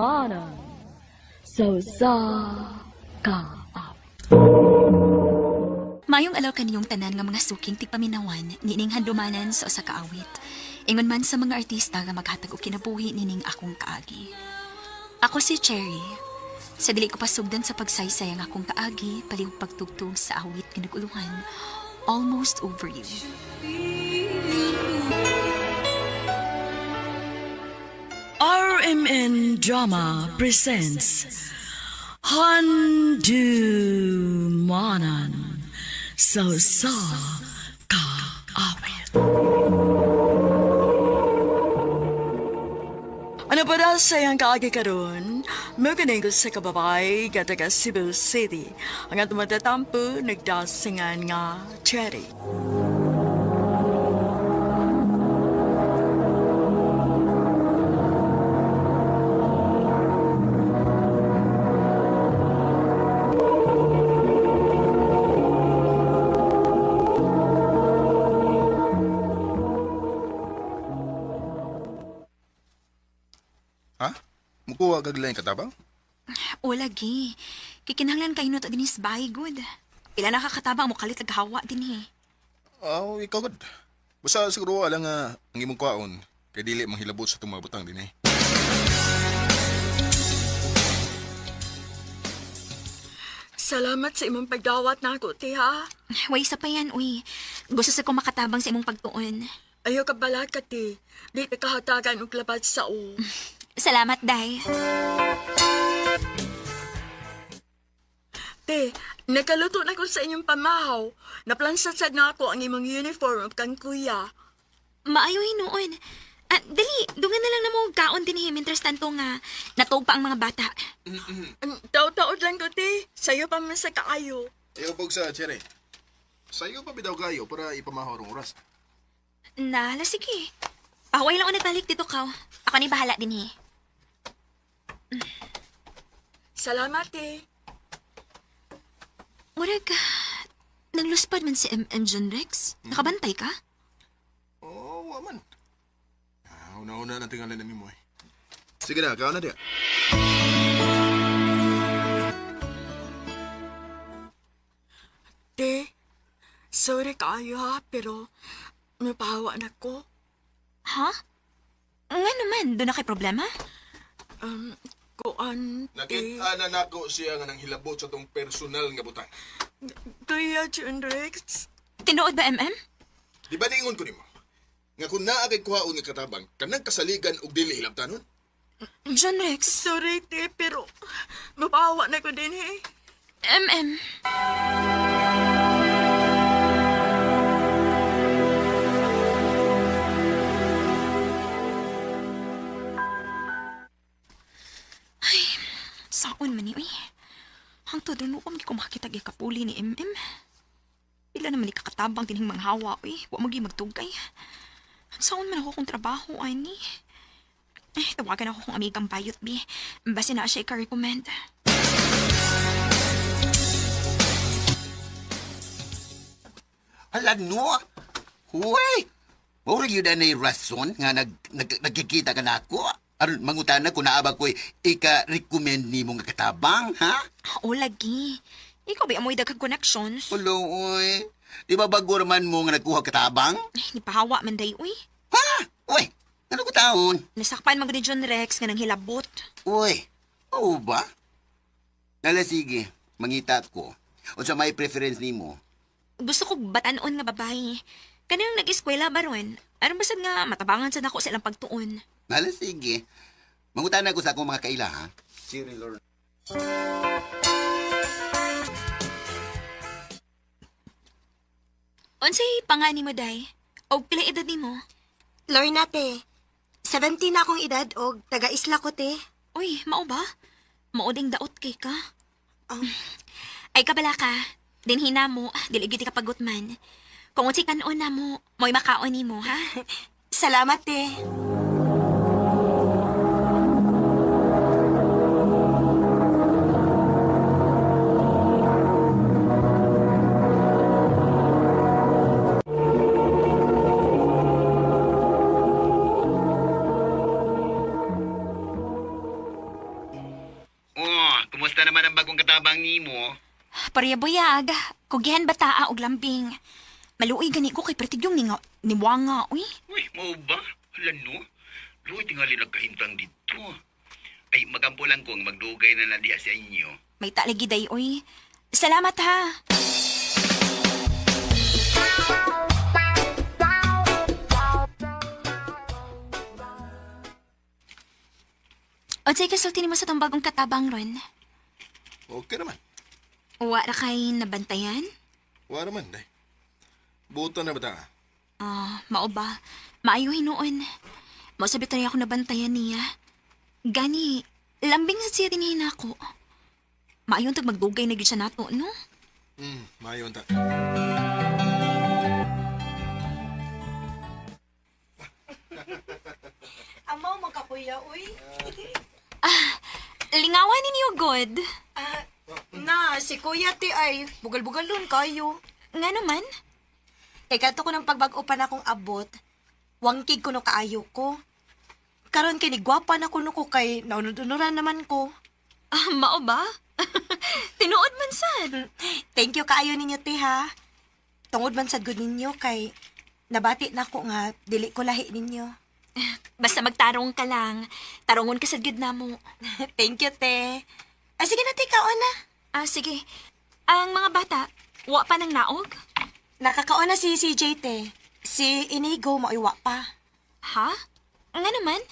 Handumanan sa usa ka awit. Mayong alaw kaniyong tanan nga mga suking tigpaminawan niining handumanan sa usa ka awit. Ingon man sa mga artista nga maghatag og kinabuhi nining akong kaagi. Ako si Cherry. Sa dili ko pasugdan sa pagsaysay ang akong kaagi, palihog pagtugtog sa awit nga naguluhan, Almost Over You. RMN Drama presents Handumanan sa usa ka awit. Ano pa na sa iyang kaagi karon? Muganing ko sa kababay nga taga Cebu City. Ang atong matatampo nagdasingan nga Cherry. Ha? Mukuha kag lain katabang? O lagi, kikinahanglan kayo no to dinis bahay good. Pila nakakatabang mo kalit hawa din eh. Aw, ikaw gud. Basta siguro alang nga ang imong kwaon kay dili manghilabot sa itong mga butang din eh. Salamat sa imong pagdawat nako, tiha. Way isa pa yan, uy. Gusto sa ko makatabang sa imong pagtuon. Ayaw ka bala ka, ti. Di ka kahatagan og labat sa o. Salamat, Day. Te, nakaluto na ko sa inyong pamahaw. Naplansad sad na ako ang imong uniform ug kang kuya. Maayo hinuon. Ah, dali, dungan na lang na mo og kaon din eh, mientras tanto nga natuog pa ang mga bata. Taw-taod lang ko, te. Sayo pa man sa kaayo. Ayaw pag sa Cherry. Sayo pa bidaw kayo para ipamahaw rong oras. Nala, sige. Pahuway lang ako nagbalik dito ka. Ako ni bahala din eh. Salamat, te. Murag, nangluspad man si MM John Rex. Nakabantay ka? Oo, wa man. Ah, una-una na tingalan na mo eh. Sige na, kaon na diya. Te, sorry kaayo ha, pero mapahawa na ko. Ha? Nga naman, doon na kay problema? Kuan, te. Nakita na nako siya nga nang hilabot sa tong personal nga butang. Kuya John Rex. Tinuod ba, MM? Di ba niingon ko nimo? Nga kung naa kay kuhaon nga katabang, kanang kasaligan og dili hilabtanon? John Rex, Sorry, te, pero mapahawa na ko din, eh. MM. Ay, saon man ni, uy. Hangtod rin ko ko makakita gyud kapuli ni MM. Pila naman ni kakatabang dinhing manghawa, uy. Wa mo gyud magtugay. Saon man ako kung trabaho, ani. Eh, tawagan ako kung amigang bayot, bi. Basta na siya ika-recommend. Hala no. Huway. Mura yun na rason nga nagkikita ka na ako. Aron mangutana kung naaba ko'y ika-recommend nimo nga katabang, ha? Oo, lagi. Ikaw ba amoy daghang connections? Ulo, oy. Di ba bago raman mo nga nagkuha katabang? Ay, nipahawa man day, uy. Ha? Uy, ano ko taon? Nasakpan man gud ni John Rex nga nang hilabot. Uy, oo ba? Nala, sige, mangita ko. O sa may preference nimo. Gusto ko batanon nga babae. Kanang nag-eskwela ba ron? Aron basad nga matabangan sad ako sa ilang pagtuon. Nala, sige. Mangutana ko sa akong mga kaila, ha? Cyril or... Unsay pangani mo day? Og pila edad nimo? Lorna, te. 17 na akong edad og taga-isla ko, te. Uy, mao ba? Mao ding daot kay ka. Ay kabala ka. Dinhi na mo, dili gyud ka pagot man. Kung unsay kan-on na mo, mo'y makaon nimo, ha? Salamat, te. Pareha buyag. Kugihan bataa og lambing. Maluoy gani ko kay pertigyong ni niwanga, uy. Uy, mao ba? Hala no. Luoy tingali nagkahimtang dito. Ay, magampo lang ko ang magdugay na na diha sa inyo. May talagi day, uy. Salamat ha. Unsay kasulti nimo sa tong bagong katabang ron? Okay naman. Wa ra kay nabantayan? Wa naman, day. Buta na ba ta? Ah, mao ba? Maayo hinuon. Mao sabi tayo ako nabantayan niya. Gani, lambing sa siya dinhin ako. Maayon tag magdugay na gyud siya nato, no? Maayo ta. Amaw man ka, kuya, uy. Lingawan ninyo good. Ah, na, si kuya ti ay, bugal-bugalon kayo. Nga naman? Kay kadto ko ng pagbag-o pa na akong abot, wangkig ko no kaayo ko. Karon kay nigwapa na kuno ko kay naunod-unuran naman ko. Ah, mao ba? Tinuod man sad. Thank you kaayo ninyo te ha. Tungod man sad gud ninyo kay nabati na ko nga dili ko lahi ninyo. Basta magtarong ka lang. Tarongon ka sad gyud namo. Thank you te. Ay sige na te, kaon na. Ah, sige. Ang mga bata, wa pa nang naog? Nakakaon na si CJ te. Si Inigo maiwa pa. Ha? Nga naman?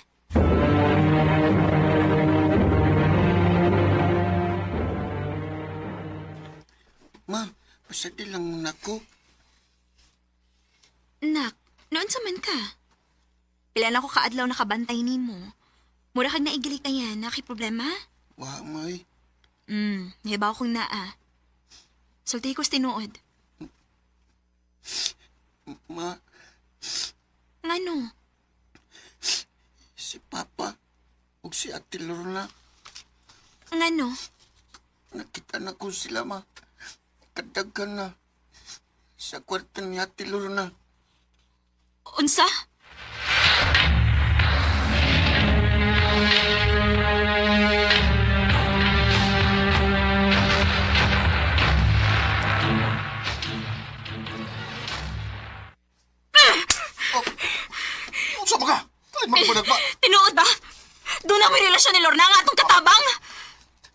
Ma, pasadi lang nako. Nak, noon sa man ka. Pila na ko kaadlaw nakabantay nimo. Mura kag naigilikayan, na kay problema? Wa may. Hibaw kong naa. Sulti ko sa tinuod. Ma, Ngano? si Papa ug si Ate Lorna. Ngano? Nakita na ko sila, ma. Kadaghan na. Sa kwarto ni Ate Lorna. Unsa? Unsa ba ka? Kay magpunag ba? Tinuod ba? Doon na may relasyon ni Lorna nga atong katabang!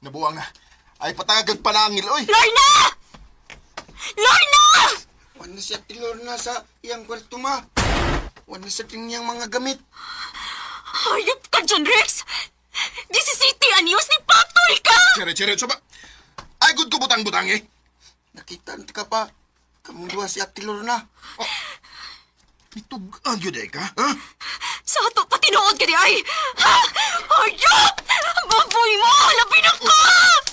Nabuang na. Ay patagag panangil, oy. Lorna! Lorna! Wala si Ate Lorna sa iyang kwarto, ma. Wala sa tingiyang mga gamit. Hayop ka, John Rex! 17 anyos ni Patol ka! Chere, chere, unsa ba? Ay good ko butang-butang eh. Nakita ka pa. Kamong duha si Ate Lorna. Nitugaan yun eh ka, ha? Sa ato pa tinuod ka di ay! Ha? Hayop! Baboy mo! Labi na ka!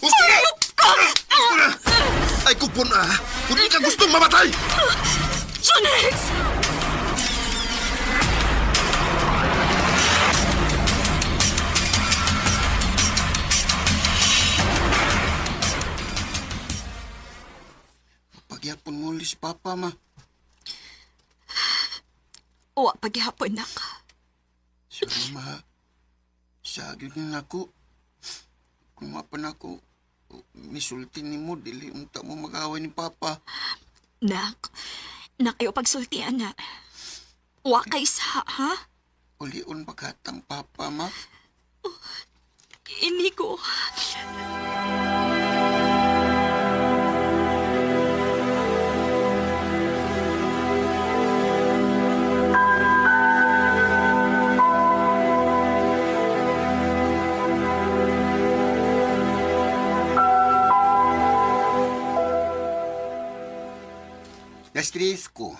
Gusto na! Hayop ka! Gusto na! Ay kupon ah! Kung di ka gustong mamatay! John Rex! Pagyapon mo ulit si Papa, ma. Uwa, paghihapon na ka. Sorry, ma. Sagig na ako. Kung mapan ako, misulti ni mo, dili unta mo mag-away ni Papa. Nak, nak ayo pagsultian na. Wa kay sa, ha? Ulion paghatang Papa, ma. Inigo. Na-stress ko.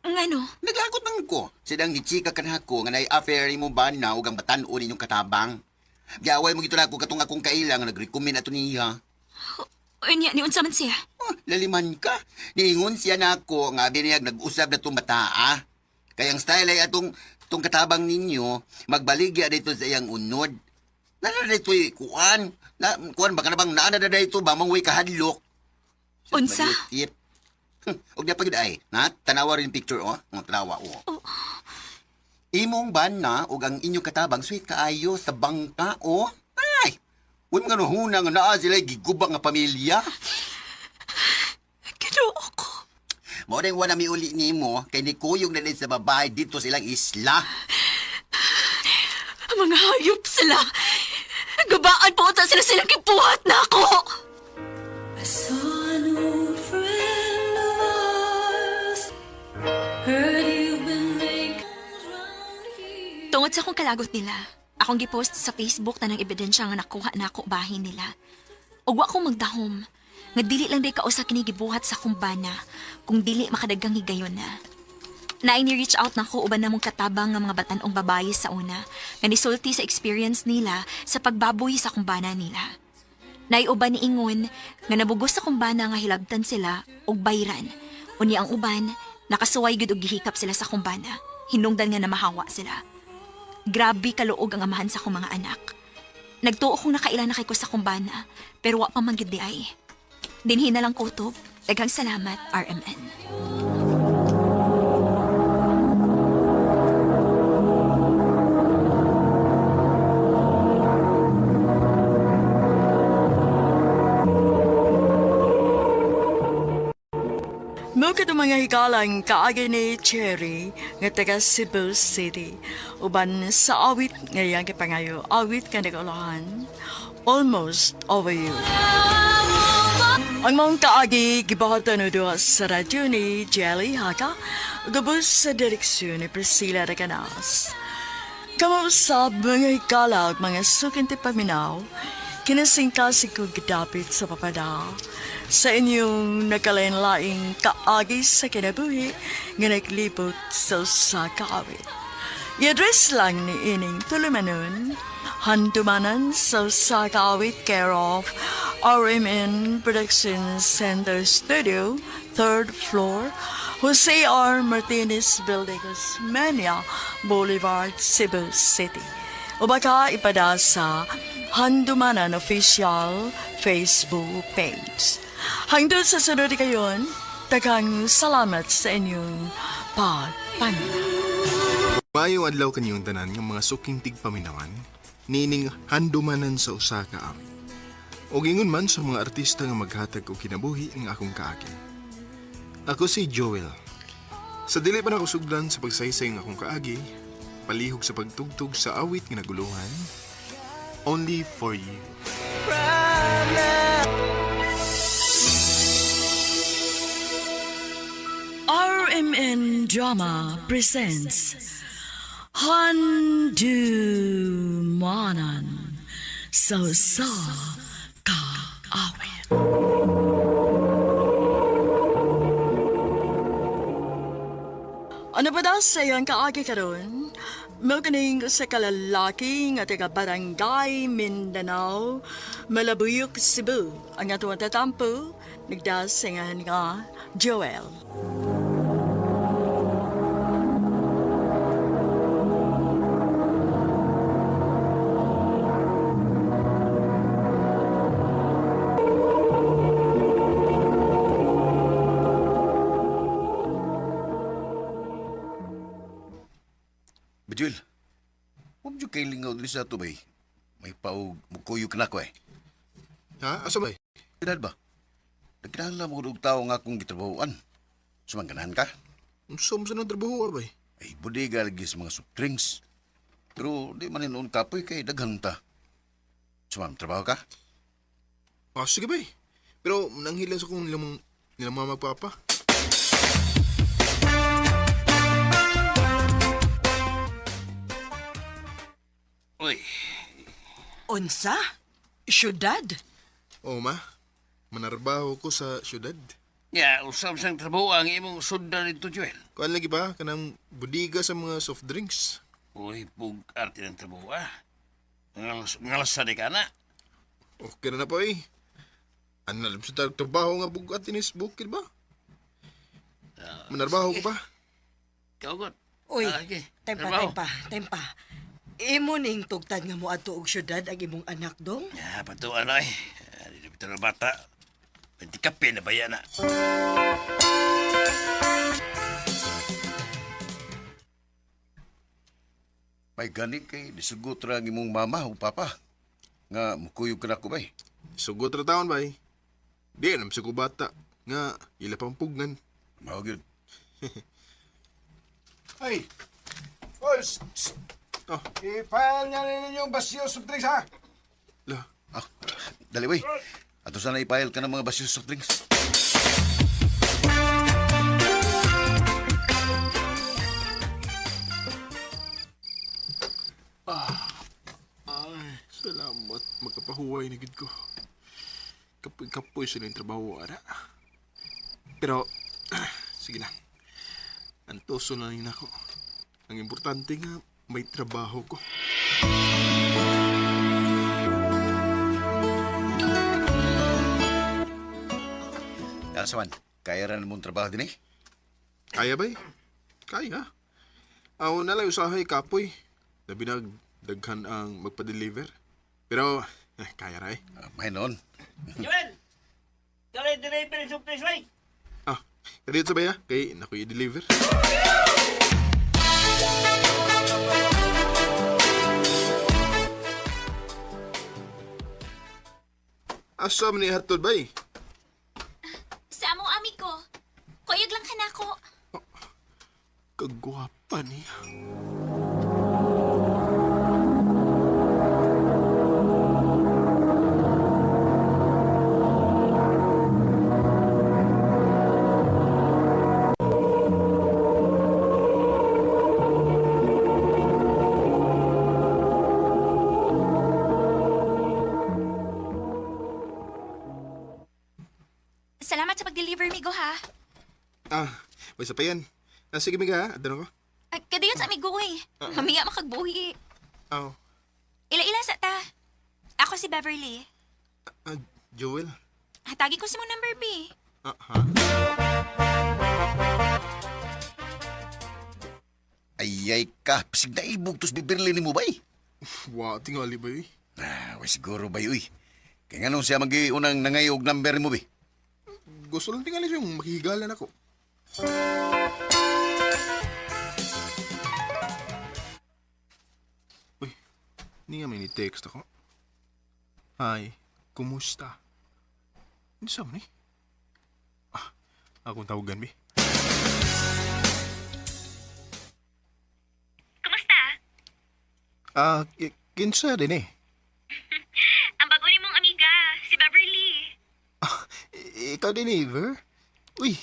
Ngano? Naglagot man ko. Sidang ni Chika kanako nga nay affair mo ba na ug ang batan-o ninyong katabang. Giaway mo gito na ako katong akong kailang nag-recommend ato niya. Unya, ni unsa man siya? Oh, laliman ka. Niingon siya na ako nga biniyag nag-usab na itong bataa. Kaya ang style ay atong tong katabang ninyo, magbaligya dito sa iyang unod. Nana dito kuan. Na, kuan baka na bang naana na dito ba mangway kahadlok. Unsa? Malutip. Og di pa gid ay, na tanawa rin picture oh, ng tanawa oh. Oh. Imong ban na ug ang inyong katabang sweet kaayo sa bangka oh. Ay. Uy mga nuhuna nga naa sila giguba nga pamilya. Mao rin wala miuli nimo kay nikuyog na din sa babae dito silang isla. Mga hayop sila. Gabaan po ata sila silang kipuhat na ako. I saw an old friend of ours. Heard you've been making round here. Tungod sa akong kalagot nila, akong gipost sa Facebook tanang ebidensya nga nakuha na ako bahin nila. Ug wa ko magdahom. Nga dili lang day kausa kini gibuhat sa akong bana kung dili makadagang higayon na. Naay ni-reach out na ko uban namong katabang nga mga batan-ong babaye sa una nga nisulti sa experience nila sa pagbaboy sa akong bana nila. Naiuban ni Ingon nga nabugos sa kumbana nga hilabtan sila og bayran. Unya ang uban, nakasuway gud og gihikap sila sa kumbana. Hinungdan nga namahawa sila. Grabe kaluog ang amahan sa akong mga anak. Nagtuo kong nakaila na kay ko sa kumbana, pero wa pa man gyud di ay. Dinhi na lang kutob. Daghang salamat, RMN. Mo kadto mga higalang kaagi ni Cherry nga taga Cebu City. Uban sa awit nga iyang gipangayo, awit nga nagulahan, Almost Over You. Ang mong kaagi gibuhatan duha sa radyo ni Jelly Haka, gubos sa direksyon ni Priscilla Recanas. Kamausap mga higala ug mga sukinti paminaw, kinasingkasig ko gidapit sa papada. Sa inyong nakalain-laing kaagi sa kinabuhi nga naglibot sa usa ka awit. I-address lang ni ining tulumanon, handumanan sa usa ka awit care of RMN Production Center Studio, third floor, Jose R. Martinez Building, Osmeña Boulevard, Cebu City. O baka ipada sa Handumanan Official Facebook page. Hanggang sa sunod kayon, daghang salamat sa inyong pagpaminaw. Maayong adlaw kaniyong tanan nga mga suking tigpaminawan, nining handumanan sa usa ka awit. Og ingon man sa mga artista nga maghatag og kinabuhi ang akong kaagi. Ako si Joel. Sa dili pa nako sugdan sa pagsaysay ng akong kaagi, palihog sa pagtugtog sa awit nga naguluhan, Only for You. RMN Drama presents Handumanan sa usa ka awit. Ano ba daw sa iyang kaagi karon? Mao kaning usa ka lalaki nga taga Barangay Mindanao, Malabuyok, Cebu. Ang atong tatampo, nagdasingan nga Joel. Bajul, huwag dyan kay lingaw dili sa ato bay. May paog, mukuyog na ko eh. Ha? Asa ba? Edad ba? Nagkinahanglan mo og tao nga akong gitrabahoan. Sumangganahan ka? Unsa man sa nang trabaho bay? Ay, bodega lagi sa mga soft drinks. Pero di man noon kapoy kay daghan ta. Sumam, trabaho ka? Ah, sige bay. Pero nanghilan sa kong nilang, nilang mga magpapa. Uy, Unsa? Syudad? Oo ma, manarbaho ko sa syudad. Ya, usab sang trabaho ang imong sundan nito, Joel. Kuan lagi ba kanang budiga sa mga soft drinks? Uy, bug arte ng trabaho, ah. Ngalas sa di ka na. Okay na na po eh. Ano na sa trabaho nga bugat inis bukid ba? Manarbaho ko pa. Kaugot. Uy, Ah, sige. tempa, Trabaho. tempa, tempa. Imo ning tugtad nga moadto og syudad ang imong anak dong. Ya, patuan ay. Di na bata. Pwede kape na ba yan, ah? May gani kay disugot ra ang imong mama o papa. Nga mukuyog ka na ko bay. Sugot ra taon bay. Di nam sa bata nga ila pang pugnan. Mao gyud. Ay! Oy, shh, shh. Oh. I-file niya ninyo yung basyo soft drinks, ha? La. Ah, dali wey. Ato sana i-file ka ng mga basyo soft drinks. Ay, salamat. Magkapahuway na gid ko. Kapoy-kapoy sila yung trabaho, ara. Pero, sige lang. Antoso na rin ako. Ang importante nga, may trabaho ko. Asa man, kaya ra mong trabaho din eh. Kaya ba eh? Kaya. Aw, nalay usahay kapoy. Labi na daghan ang magpa-deliver. Pero, kaya ra eh. May noon. Joel! Dali, deliver yung soft drinks, wey! Ah, kadiyot sa baya? Kay, naku i-deliver. Asa man ni hatod bay? Sa among amigo. Kuyog lang ka na ako. Kagwapa niya. Salamat sa pag-deliver, migo, ha? Ah, may isa pa yan. Ah, sige, miga, ha? Adano ko. Ay, kadayon sa amigo, eh. Mamiya makagbuhi. Oh, Ila-ila sa ta. Ako si Beverly. ah, Joel. Hatagi ko si mo number, B. Ah, ha? Ay, ay ka. Pasig na ibog tos Beverly ni mo bay. Wa, tingali ba eh? Ah, way siguro bay, uy. Kaya nga nung siya mag-unang nangayog number mo, bay. Gusto lang tingali siyang makihigalan ako. Uy, hindi nga may ni-text ako. Hi, kumusta? Hindi sa ni? Ah, akong tawagan, bi. Kumusta? Ah, kinsa din eh. Ang bago ni mong amiga, si Beverly. Ah, ikaw din eh, Ver. Uy,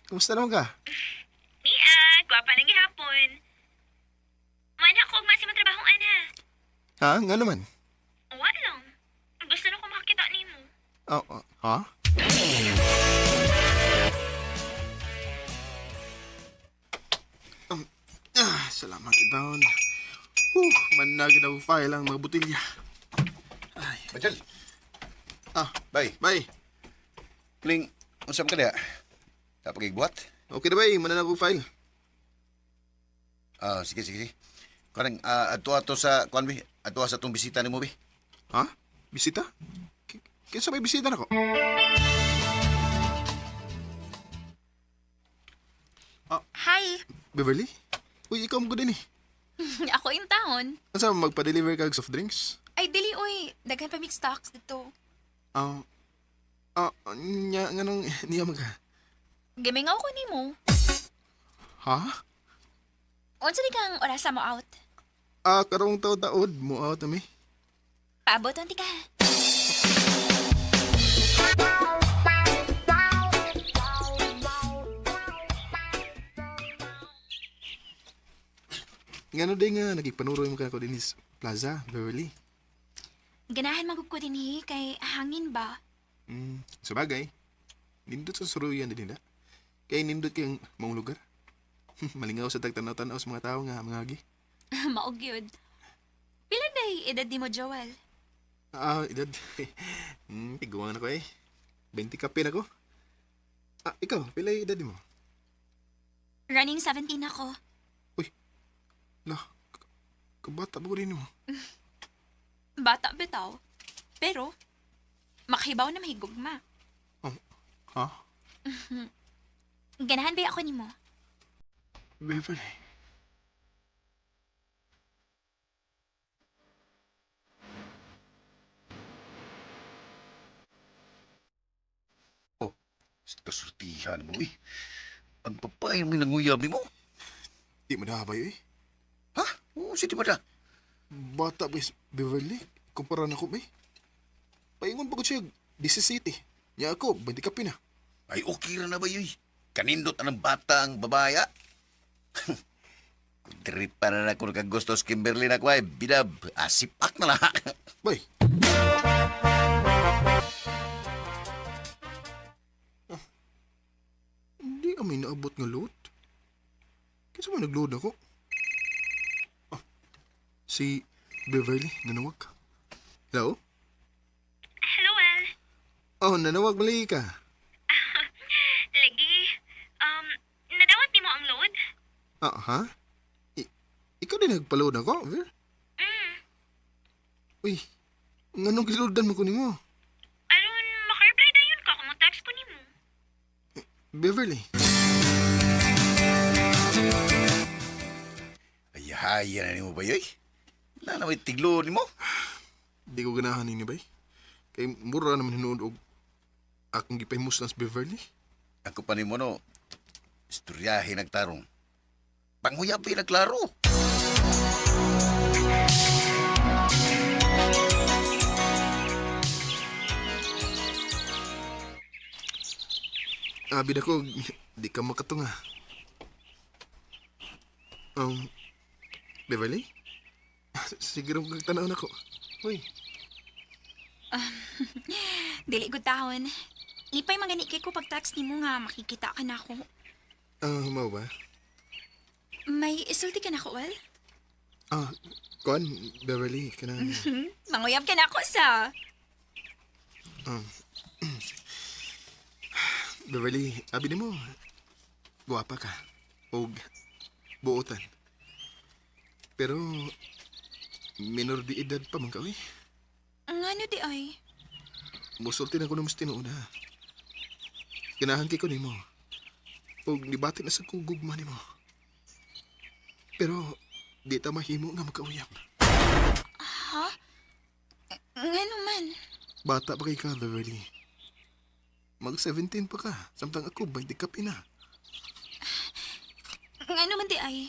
kumusta naman ka? Mia, gwapa lang gihapon. Mana ko ugma sa matrabahong ana. Ha? Nga naman? Wa lang. Gusto na ko makakita nimo. Ah, ah, ha? Salamat itaon. Managin ako file ang mga botilya. Ay. Bajal. Ah, Bay. Bay. Kling, unsa man ka diha? Napagigbuhat? Okay na bay, mananag ako file. Ah, sige, sige, sige. Kanang adto ato sa kuan bi, adto sa atong bisita nimo bi. Ha? Bisita? Kinsa may bisita nako? Ah. Hi. Beverly? Uy, ikaw mo din eh. Ako yung taon. Asa magpa-deliver kag soft drinks? Ay, dili, uy. Daghan pa mix stocks dito. Ah, nya nganong niya mag Gimingaw ko nimo. Ha? Unsa di kang orasa mo out? Ah, karong taod-taod mo out ami. Paabot unti ka. Ngano din nga nagigpanuroy mo ka dinhi sa Plaza, Beverly. Ganahan man gud ko dinhi kay hangin ba? Sa bagay. Nindot sa suruyan din nila. Kay nindot kayong maong lugar. Malingaw sa tagtanaw-tanaw sa mga tao nga mga agi. Mao gyud. Pila day edad nimo, Joel? Ah, edad. Tiguan ako eh. 20 kape na ko. Ah, ikaw, pila yung edad mo? Running 17 ako. Uy, la, kabata ba ko rin mo? Bata bitaw. Pero, makahibaw na mahigugma. Oh, ha? Ganahan ba ako nimo? Beverly. Oh, kasurtihan mo eh. Ang babae mo nanguyab nimo. Di mo na ba eh? Ha? Oo, si di ba na? Bata ba is Beverly? Kumpara na ko ba eh? Paingon pa ko siya, 17. Nya ako, 20 kape na. Ay, okay ra na ba yoy? Kanindot ang bata ang babaya. Kung trip pa na ako nagkagusto sa Kimberly na ko ay, bilab, asipak na lang. Bay. Ah, hindi kami naabot nga load. Kasi mo nag-load ako. Ah, si Beverly, nanawag. Hello? Hello, El. Oh, nanawag mali ka. Lagi. Nadawat ni mo ang load? Ah, ha? Ikaw din nagpa-load ako, Ver? Mm. Uy, nganong giloadan mo ko nimo? Aron, makareply dayon ka kung text ko nimo. Beverly. Ay, haya na nimo ba yoy? Na na may tiglo nimo. Di ko ganahan ninyo, bay. Kay mura naman hinuod og akong gipahimus lang sa Beverly. Ako pa nimo no, istoryahe nagtarong. Panghuyab nagklaro. Abi na ko, di ka makatunga. Beverly? Sige rin kag tanaw na ko. Uy, Dili gud taon. Lipay man gani kay ko pag text nimo nga makikita ka na ako. Mao ba? May isulti ka na ko, El? Ah, kuan, Beverly, kanang... Manguyab ka na ako sa. Beverly, abi nimo, guwapa ka. Og buotan. Pero, minor di edad pa man ka, uy. Ngano di ay? Musulti na ko nung mas tinuod, ha. Ganahan kay ko nimo. Og nibati na sa kong gugma nimo. Pero, di ta mahimo nga magkauyab. Ha? Ngano man? Bata pa kay ka, Beverly. Mag-17 pa ka. Samtang ako, 20 ka na. Ngano man di ay?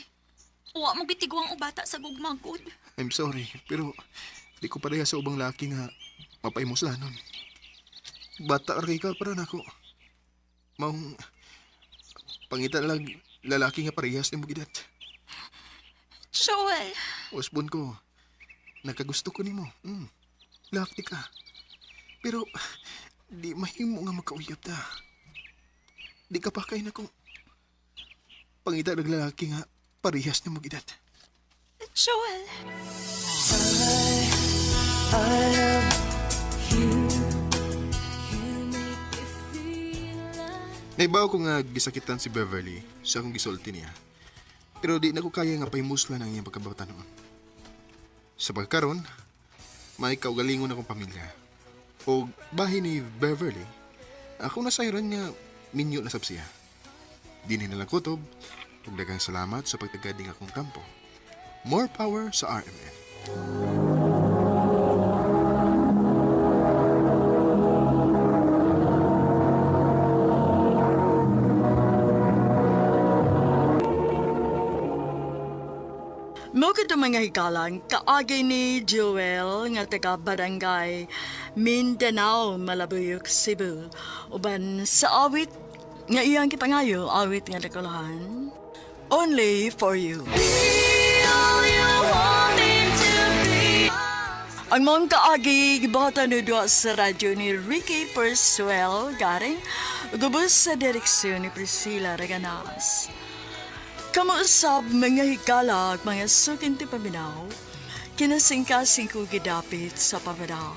Wa mo gitiguang o bata sa gugma gud. I'm sorry, pero di ko pareha sa ubang laki nga mapaimos nun. Bata ra kay ka para nako. Maong pangita na lang lalaki nga parehas nimo gidat. Joel, Usbon ko, nakagusto ko nimo. Laki ka. Pero di mahimo nga magkauyab ta. Di ka pa kay nako. Pangita ng lalaki nga parehas nimo gidat. Joel. Naibaw ko nga gisakitan si Beverly sa akong gisulti niya. Pero di na ko kaya nga pahimuslan ang iyang pagkabata noon. Sa pagkaron, may kaugalingon akong pamilya. O bahin ni Beverly, ako nasayran nga minyo na sab siya. Di ni nalang kutob, ug daghang salamat sa pagtagad ning akong kampo. More power sa RMN. Mo kadto mga hikalang kaagi ni Joel nga taga Barangay Mindanao, Malabuyok, Cebu. Uban sa awit nga iyang gipangayo, awit nga dakulahan. Only for you. Ang mong kaagi gibuhatan ni duha sa radyo ni Ricky Persuel garing gubos sa direksyon ni Priscilla Reganas. Kamuusab mga higala at mga sukinti paminaw, kinasingkasing ko gidapit sa pamanaw.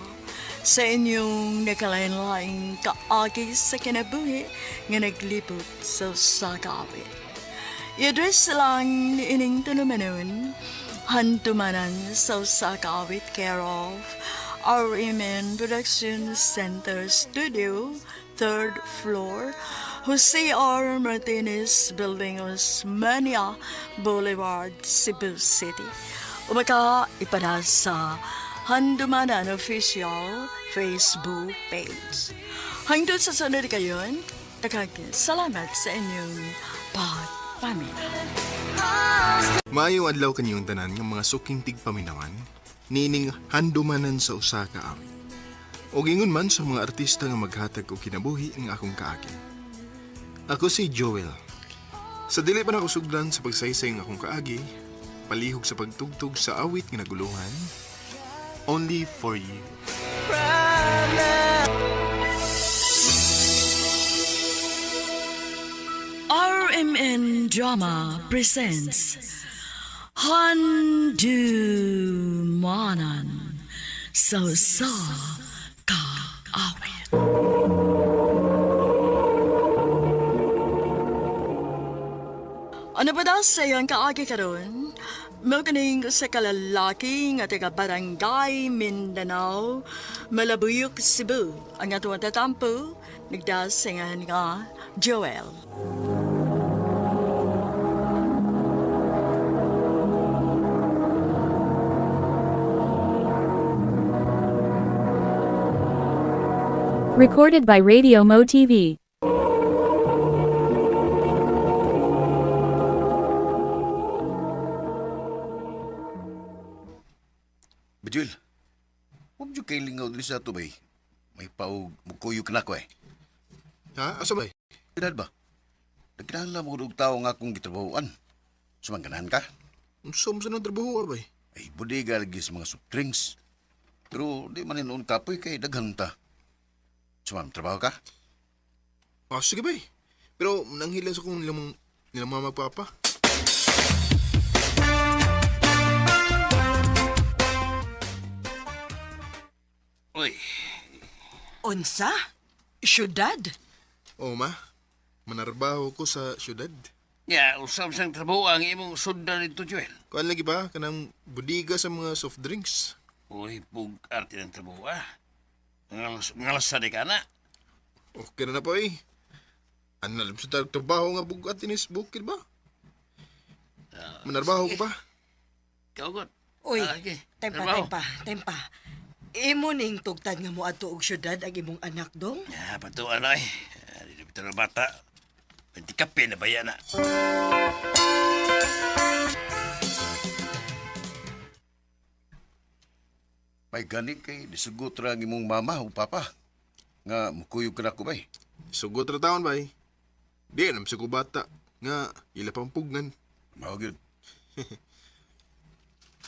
Sa inyong nakalain-laing kaagi sa kinabuhi nga naglibot sa usa ka awit. I-address lang ni ining tulumanon, handumanan sa usa ka awit care of RMN Production Center Studio, third floor, Jose R. Martinez Building, Osmania Boulevard, Cebu City. Umaka ipada sa Handumanan Official Facebook page. Hangtod sa sunod kayon, daghang salamat sa inyong pagpaminaw. Maayong adlaw kaniyong tanan nga mga suking tigpaminawan, nining handumanan sa usa ka awit. Og ingon man sa mga artista nga maghatag og kinabuhi nga akong kaagi. Ako si Joel. Sa dili pa nako sugdan sa pagsaysay ng akong kaagi, palihog sa pagtugtog sa awit nga naguluhan, Only for You. RMN Drama presents Handumanan sa usa ka awit. Ano ba daw sa iyang kaagi karon? Mao kaning usa ka lalaki nga taga Barangay Mindanao, Malabuyok, Cebu. Ang atong tatampo, nagdasingan nga Joel. Recorded by Radio Mo TV. Bajul, huwag dyan kay lingaw dili sa ato bay. May paog, mukuyog na ko eh. Ha? Asa ba? Edad ba? Nagkinahanglan mo og tao nga akong gitrabahoan. Sumangganahan ka? Unsa man sa nang trabaho bay? Ay, bodega lagi sa mga soft drinks. Pero di man noon kapoy kay daghan ta. Sumam, trabaho ka? Ah, sige bay. Pero nanghila sa kong nilang, nilang mama papa. Uy, Unsa? Syudad? Oo ma, manarbaho ko sa syudad. Ya, usam sang trabaho ang imong sundan nito, Joel. Kuan lagi ba kanang bodega sa mga soft drinks? Uy, pug arte ng trabaho ah. Ngalas sa di ka na. Okay na na po eh. Ano na sa trabaho nga bugat inis bukid ba? Manarbaho ko pa. Kaugot. Uy, Ah, okay. tempa, Trabaho. tempa, tempa. Imo ning tugtad nga moadto og syudad ang imong anak dong? Ya, patuan ay. Dito bitaw na bata. Pwede kape na ba yan ah? May gani kay disugot ra ang imong mama o papa. Nga mukuyog ka na ko bay. Sugot ra taon bay. Di nam sa bata nga ila pang pugnan. Mao gyud.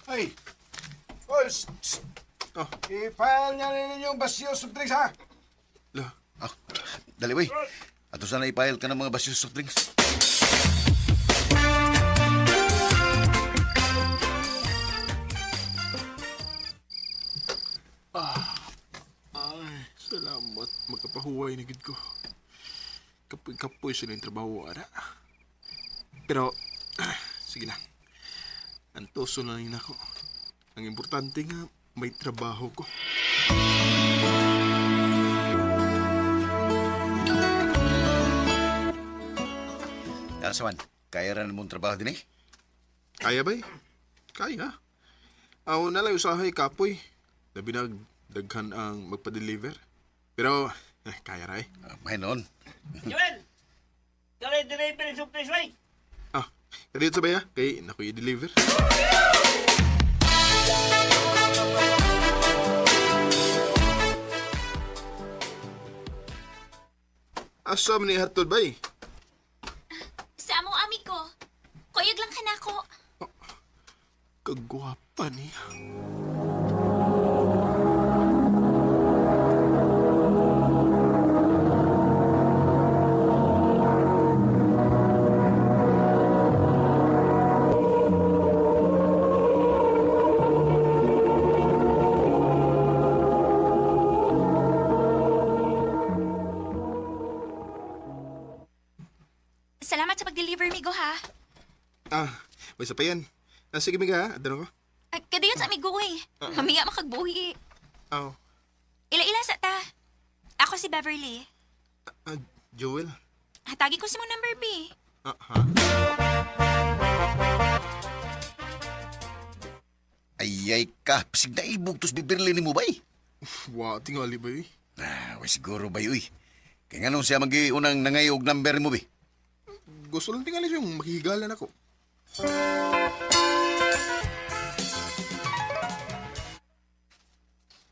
Ay! Oy! Shh! Shh! Oh. I-file niya ninyo yung basyo soft drinks, ha? La, Ah, dali bay. Ato sana ipile ka ng mga basyo soft drinks. ay, salamat makapahuway na gid ko. Kapoy-kapoy sa yung trabaho ara. Pero sige lang. Antoso na rin ako. Ang importante nga may trabaho ko. Saman, kaya ra mong trabaho din eh. Kaya ba eh? Kaya. Aw na lang usahay kapoy. Labi na daghan ang magpa-deliver. Pero kaya ra eh. Ah, may noon. Joel! Kaya deliver yung surprise, way! Ah, kadiyot sa baya kay naku i-deliver. Asa man ni hatod bay? Sa among amigo. Kuyog lang kanako. Kagwapa niya. Salamat sa pag-deliver, migo ha. Ah, may sa pa yan. Ah, sige miga ha, adano ko. Ay, kadayon sa amigo eh. Mamiya makagbuhi. Aw, Ila-ila sa ta. Ako si Beverly. ah, Joel. Hatagi ko si mong number B. Ah, ha? Ay, ay ka. Pasig na ibog tos bibirli ni mo bay. Wa, tingali ba eh? Ah, way siguro bay uy. Kaya nga nung siya magi unang nangayog number mo bay. Gusto lang tingali siyang makihigalan ako.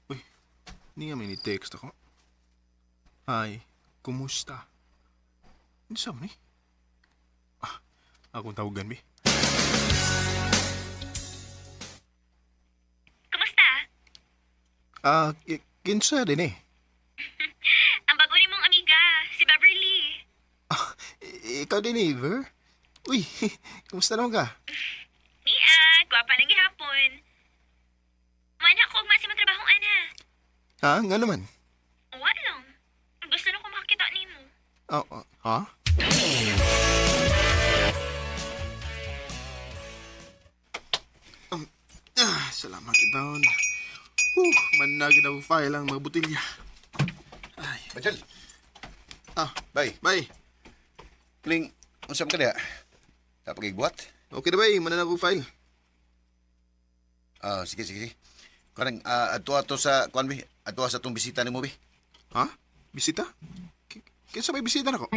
Uy, hindi nga may ni-text ako. Hi, kumusta? Hindi sa ni? Ah, akong tawagan, bi. Kumusta? Ah, kinsa din eh. Ang bago ni mong amiga, si Beverly. Ikaw din eh, Ver. Uy, kumusta naman ka? Nia, gwapa ng gihapon. Man ako ugma sa matrabahong ana. Ha? Nga naman? Wa lang. Gusto na ko makakita nimo. Ah, ah, ha? Salamat down. Managin ako file ang mga botilya. Ay. Bajal. Ah, Bay. Bay. Kling, unsa man ka diha? Tapos buhat? Okay na bay, mananag ako file. Ah, sige, sige, sige. Kanang adto ato sa kuan bi, adto sa tong bisita nimo bi. Ha? Bisita? Kinsa may bisita nako?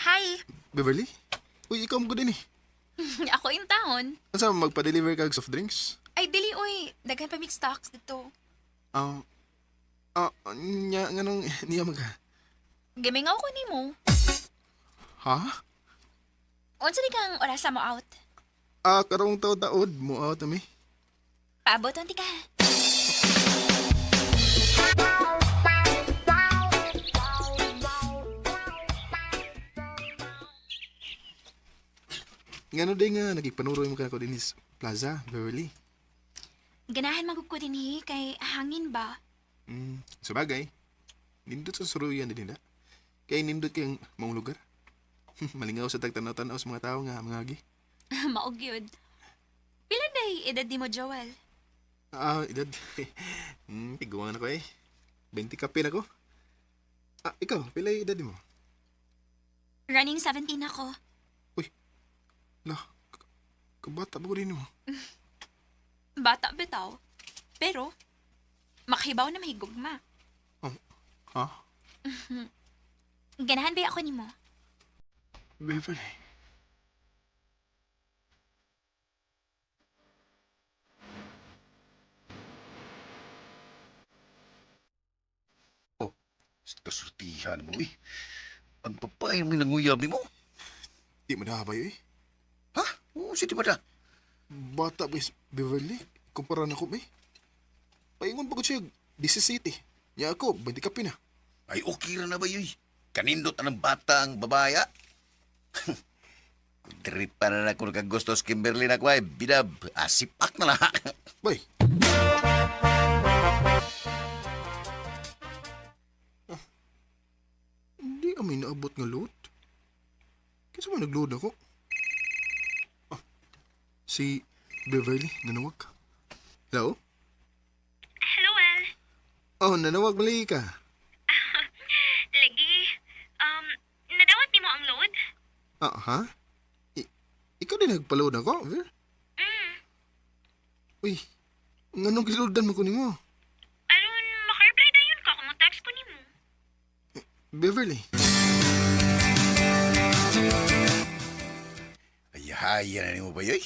Hi! Beverly? Uy, ikaw mo din eh. Ako yung taon. Ano magpa-deliver ka og soft drinks? Ay, dili, oy. Daghan pa mixed stocks dito. Ah, nya, nganong niya mag... Gimingaw ko nimo. Ha? Unsa ni kang orasa mo out? Ah, karong taod-taod mo out ami. Paabot unti ka. Ngano day nga nagigpanuroy mo ka din is Plaza, Beverly. Ganahan man gud ko dinhi kay hangin ba? Sabagay. Nindot sa suruyan din nila. Kay nindot kayong maong lugar. Malingaw sa tagtanaw-tanaw sa mga tao nga mga agi. Mao gyud. Pila day edad nimo, Joel? Ah, edad. Tiguan ako eh. 20 kapin ako. Ah, ikaw, pila yung edad mo? Running 17 ako. Uy, la, kabata ba ko rin mo? Bata bitaw. Pero, makahibaw na mahigugma. Oh, ha? Ganahan ba ako nimo? Beverly. Oh, kasurtihan mo eh. Ang babae mo nanguyab nimo. Di mo na ba eh? Ha? Oo, si di ba na? Bata ba is Beverly? Kumpara na ko ba eh? Paingon pa ko siya, 17. Nya ako, 20 kapin na. Ay, okay ra na ba yun? Kanindot na ng bata ang babaya. Kung diri pa na ako nakagusto sa Kimberly na ko ay, bidab, asipak na na. Bay. Ah, hindi kami naabot nga load. Kinsa man nag-load ako? Ah, si Beverly, nanawag. Hello? Hello, El. Oh, nanawag mali ka. Lagi. Nadawat nimo ang load? Ah, ha? Ikaw din nagpa-load ako, Ver? Mm. Uy, nganong giloadan mo ko nimo? Aron, maka-reply dayon ka kung mo-text ko nimo. Beverly. Ay, haya na nimo ba yoy?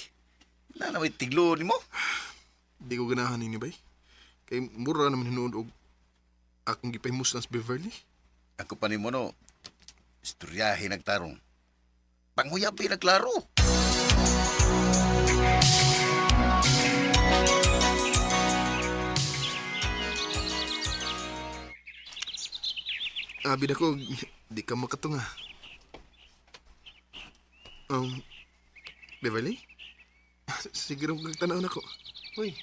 Wala na may tiglo nimo. Di ko ganahan nini, bay. Kay mura naman hinuod og akong gipahimuslan sa Beverly. Ako pa nimo no, istoryahe nagtarong. Panguyabi nagklaro. Abi na ko, di ka makatunga. Beverly? Sige rin kag tanaw na ko. Uy,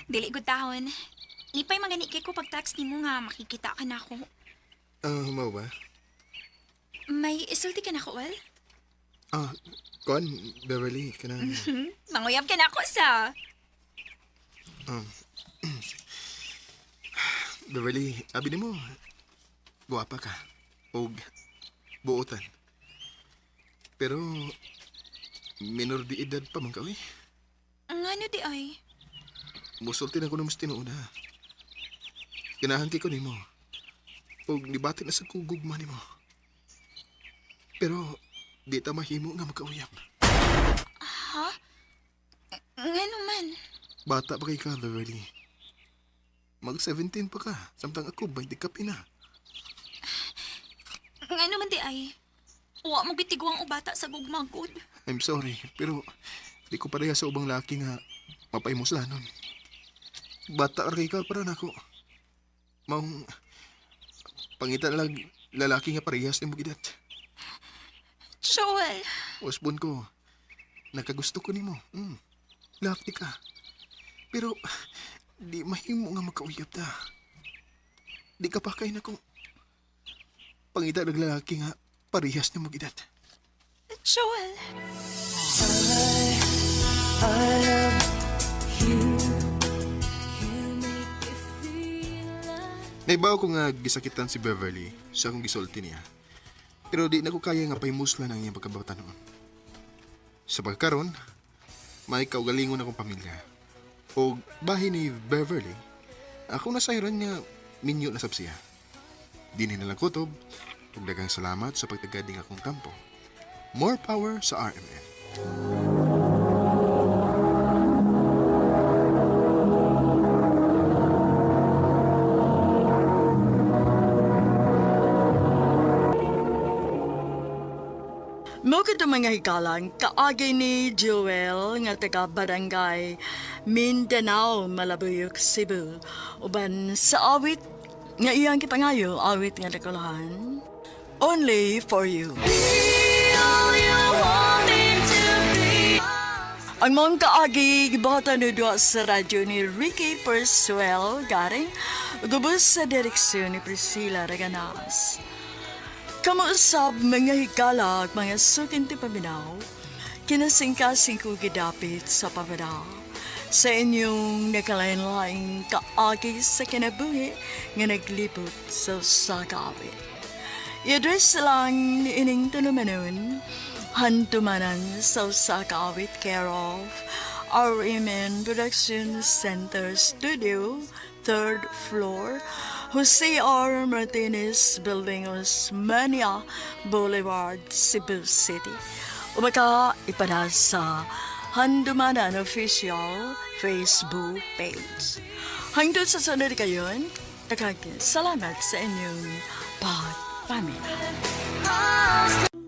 Dili gud taon. Lipay magani kay ko pag text nimo nga makikita ka na ako. ah, mao ba? May isulti ka na ko, Well? Ah, kuan, Beverly, kanang... Manguyab ka na ako sa. Beverly, abi nimo, guwapa ka. Og buotan. Pero, minor di edad pa man ka, uy. Ngano di ay? Musulti na ko na mas tinuod, ha. Ganahan kay ko nimo. Og nibati na sa kugugma nimo. Pero di ta mahimo nga magkauyab. Ha? Ngano man? Bata pa kay ka, Beverly. Mag-17 pa ka. Samtang ako, 20 ka pina. Ngano man di ay? Wa mo gitiguang o bata sa gugma gud. I'm sorry, pero di ko pareha sa ubang laki nga mapaimuslanon. Bata ra kay ka para nako. Maong pangita na lang lalaki nga parehas nimo gidad. Joel, Usbon ko, nakagusto ko nimo. Love ka. Pero di mahimo nga magkauyab ta. Di ka pa kay nako. Pangita ng lalaki nga parehas nimo gidad. Joel. Naibaw ko nga gisakitan si Beverly sa akong gisulti niya. Pero di na ko kaya nga pahimuslan ang iyang pagkabata noon. Sa pagkaron, may kaugalingon akong pamilya. O bahin ni Beverly, ako nasayran nga minyo na sab siya. Di ni nalang kutob, ug daghang salamat sa pagtagad ning akong tampo. More power sa RMN. Mao kadto mga hikalang kaagi ni Joel nga taga Barangay Mindanao, Malabuyok, Cebu. Uban sa awit nga iyang gipangayo, awit nga nakulahan, Only for You. Ang mong kaagi gibuhatan ni duha sa radyo ni Ricky Persuel garing gubos sa direksyon ni Priscilla Reganas. Kamuusab mga higala ag mga suking ti paminaw, kinasingkasing ko gidapit sa pamanaw. Sa inyong nakalain-laing kaagi sa kinabuhi nga naglibot sa usa ka awit. I-address lang ni ining tulumanon, handumanan sa usa ka awit, care of RMN Production Center Studio, 3rd floor, Jose R. Martinez Building, Osmania Boulevard, Cebu City. Umaka ipada sa Handumanan Official Facebook page. Hangtod sa sunod kayon, daghang salamat sa inyong pagpaminaw.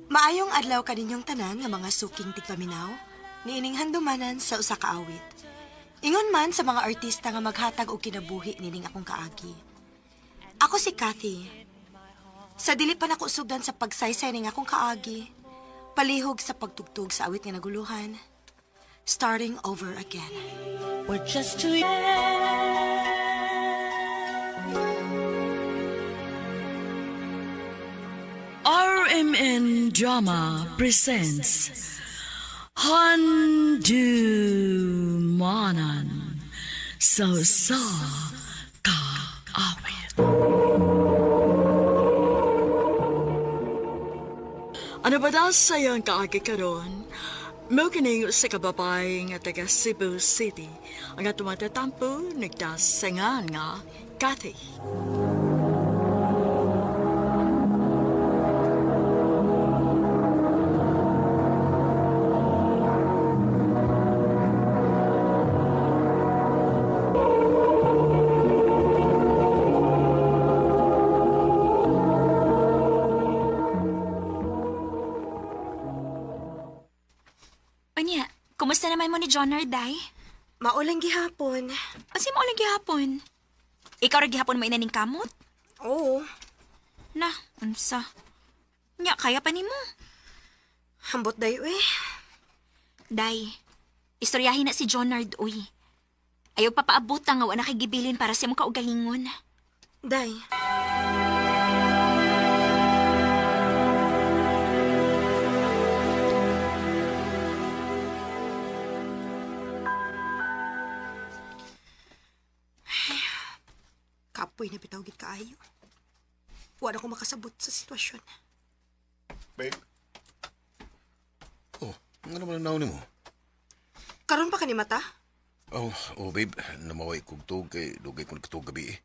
Maayong adlaw kaninyong tanan nga mga suking tigpaminaw, niining handumanan sa usa ka awit. Ingon man sa mga artista nga maghatag og kinabuhi nining akong kaagi. Ako si Kathy. Sa dili pa nako sugdan sa pagsaysay ning akong kaagi, palihog sa pagtugtog sa awit nga naguluhan, starting over again. We're just too RMN Drama presents Handumanan sa usa ka awit. Ano ba daw sa iyong kaagi karon? Mao kining usa ka babae nga taga Cebu City. Ang atong matatampo nagdasangan nga Kathy. Unya, kumusta naman mo ni Jonard, day? Maulang gihapon. Unsa maulang gihapon? Ikaw ra gihapon mo inaning kamot? Oo. Na, unsa? Nya, kaya pa nimo. Ambot dayo eh. Day, istoryahin na si Jonard, uy. Ayaw papaabot nga wa na kay gibilin para sa imong kaugalingon. Day. Kapoy na bitaw gid kaayo. Wala ko makasabot sa sitwasyon. Babe? Oh, ano naman ang naon mo? Karon pa ka ni mata? Oh, babe, namaway kog tug kay dugay ko nagkatug gabi eh.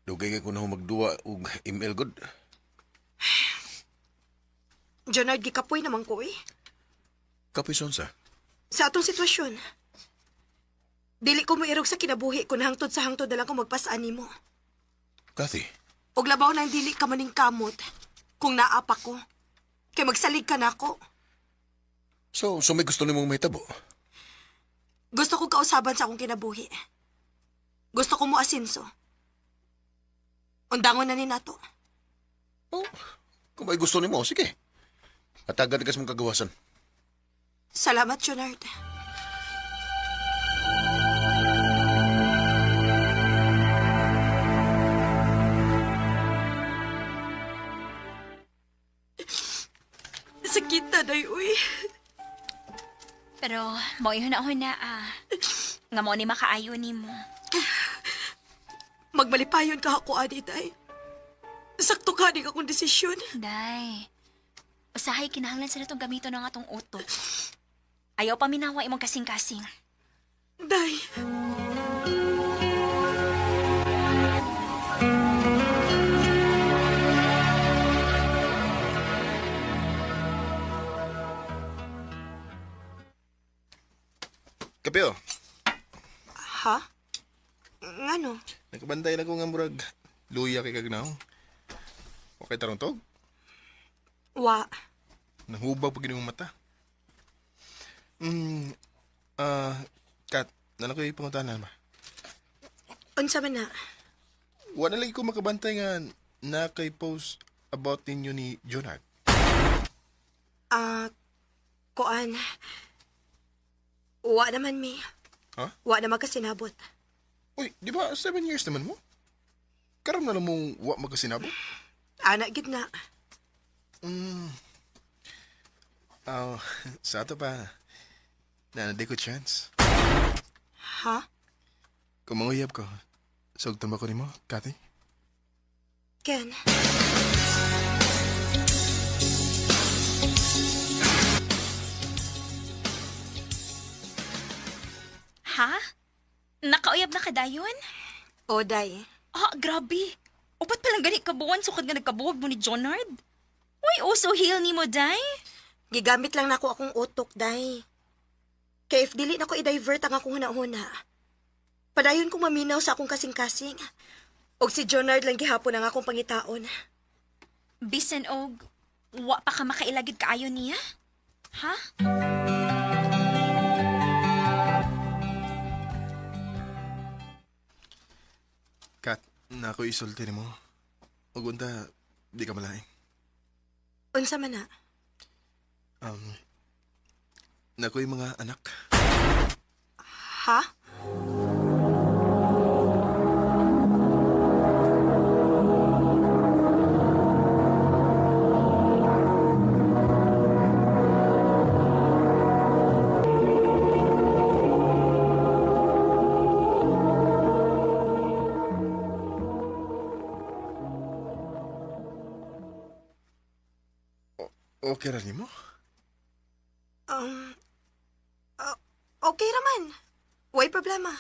Dugay kay ko na magduwa og ML good. Jonard, gikapoy naman ko eh. Kapoy sa? Sa atong sitwasyon. Dili ko moirog sa kinabuhi kung hangtod sa hangtod na lang ko magpasaan nimo. Kathy? Og labaw nang dili ka maning kamot kung naapa ko. Kay magsalig ka nako. So may gusto nimong mahitabo? Gusto ko kausaban sa akong kinabuhi. Gusto ko mo asinso. Undangon na ni nato. Oh, kung may gusto nimo, sige. Atagad ka sa mong kagawasan. Salamat, Jonard. Sakit na, day, uy. Pero mo na ah. Nga mo ni makaayo nimo. Magmalipayon ka ako, ani, day. Sakto ka ni akong desisyon. Day. Usahay kinahanglan sa natong gamiton ang atong utok. Ayaw pa minawa imong kasing-kasing. Day. Kapio, Ha? Ngano? nakabantay na ko nga murag luya kay kagnaw. Okay tarong tog? Wa. Nahubag pag imong mata. Kat, nala ko ipangutanan ba? Unsa man na? Wala lagi ko makabantay nga na kay post about ninyo ni Jonard. Kuan. Wa naman mi. Ha? Wa naman kasinabot. Uy, di ba 7 years naman mo? Karon na lang mong wa magkasinabot? Ana gid na. Sa ato pa, na di ko chance. Ha? Kung manguyab ko, sugtan ba ko nimo, Kathy? Ken. Ha? Nakauyab na ka dayon? O, day. Ah, grabe. Upat palang gani kabuwan sukad nga nagkabuwag mo ni Jonard. Uy, uso heel ni mo, day. Gigamit lang nako akong utok, day. Kay if dili nako i-divert ang akong hunahuna. Padayon kong maminaw sa akong kasing-kasing. Og si Jonard lang gihapon ang akong pangitaon. Bisan og wa pa ka makailagid kaayo niya? Ha? Kat, nako isulti nimo. Ug unta, di ka malaing. Unsa man na? Nako'y mga anak. Ha? Okay ra nimo? Okay raman. Way problema.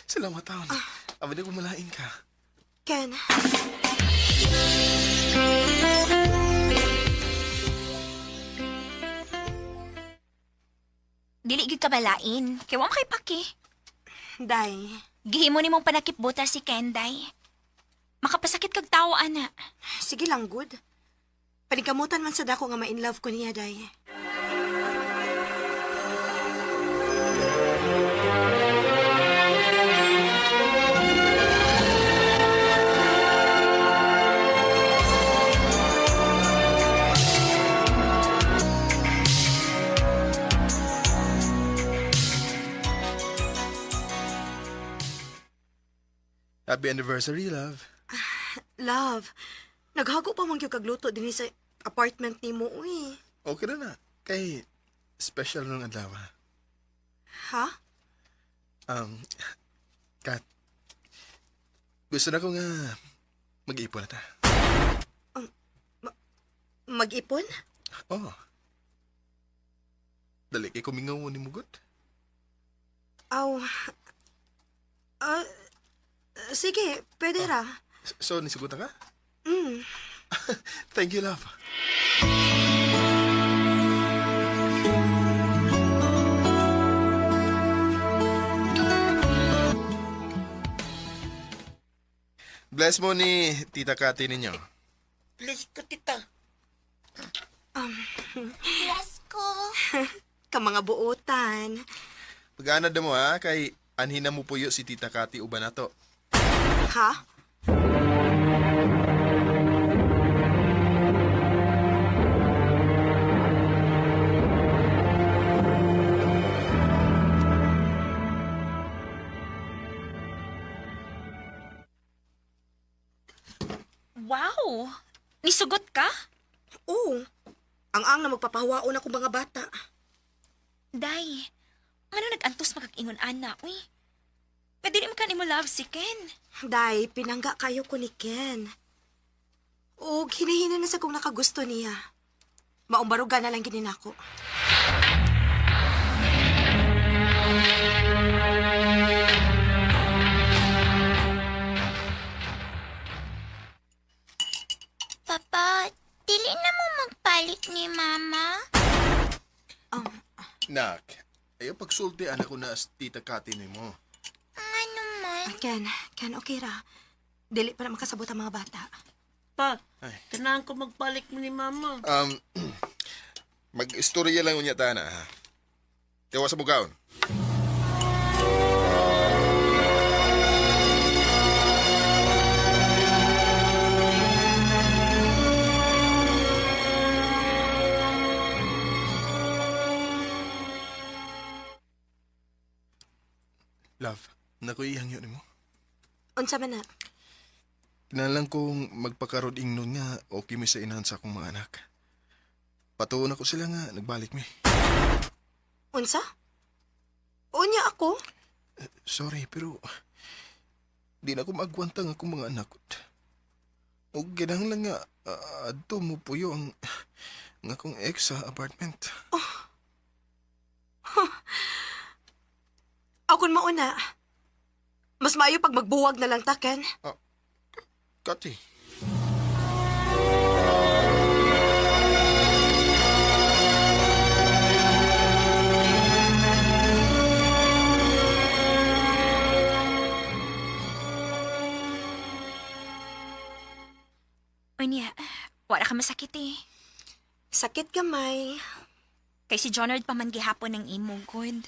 Salamat taon. Abad ko malain ka. Ken. Dili gyud ka balain. Kay wa man kay paki. Day. Gihimo nimong panakipbuta si Ken, day. Makapasakit kag tawo, ana. Sige lang, good. Paningkamutan man sa dako nga ma-in love ko niya, day. Happy anniversary, love. Love, naghago pa man gyud kagluto dinhi sa apartment nimo, uy. Okay na na. Kay special nung adlaw. Ha? Kat, gusto na ko nga mag-ipon na ta. Mag-ipon? Oo. Oh. Dali kay kumingaw ni Mugot. Aw. Sige, pwede ra. So, nisugutan ka? Mm. Thank you, love. Bless mo ni Tita Kati ninyo. Bless ko, tita. Bless ko. Ka mga buotan. Pag-anad na mo ha, kay anhin na mo puyo si Tita Kati uban na to. Ha? Wow! Nisugot ka? Oo. Ang na magpapahawaon ako mga bata. Day, ano nag-antos magkaingon ana, uy? Pwede rin mo ka love si Ken. Day, pinangga kayo ko ni Ken. O, hinihina na sa kung nakagusto niya. Maumbaruga na lang gininako. Papa, dili na mo magpalit ni Mama. Nak, ayaw pagsulti anak ko na as Tita Kati nimo. Ano man? Ah, Ken, Ken, okay ra. Dili pa na makasabot ang mga bata. Pa, kailangan ko magpalit mo ni Mama. Mag-istorya lang unya ta na ha. Tiwa sa bugaon. Love, naku ihangyo nimo. Unsa man na? Kinahanglan kong magpakarod ingnon nga okay mi sa inahan sa akong mga anak. Patuon ako sila nga nagbalik mi. Unsa? Unya ako? Sorry, pero di na ako maagwanta ang akong mga anak. O kinahanglan nga adto mo puyo ang akong ex sa apartment. Akon mauna. Mas maayo pag magbuwag na lang ta, Ken. Kati. Unya, wala ka masakit eh. Sakit gamay. Kay si Jonard pa man gihapon ng imo, good.